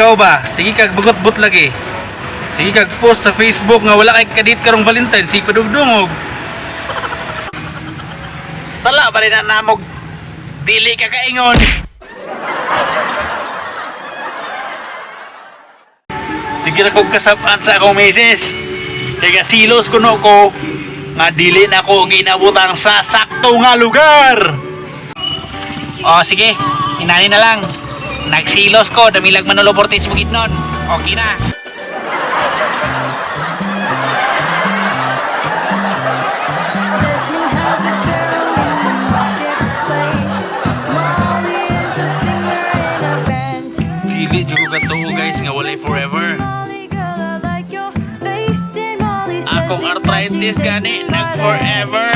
Ikaw ba? Sige kag bugot-but lagi. Sige kag post sa Facebook nga wala kay ka-date karong Valentine, sige padugdungog. Sala pa rin na namog dili ka kaingon. Sige na kong kasapaan sa akong misis. Kaya silos kuno ko nga dili na ko ginabutang sa sakto nga lugar. O sige, inani na lang. Nagsilos ko, damilag Manolo Fortis Bukidnon. Okay na. Desmond has his barrel in the marketplace. Molly is a singer in a band. Dili jud ko katuo, guys, nga walay forever. Molly, girl, I like your face. And Molly says Akong these arthritis she gani takes nag me by the forever.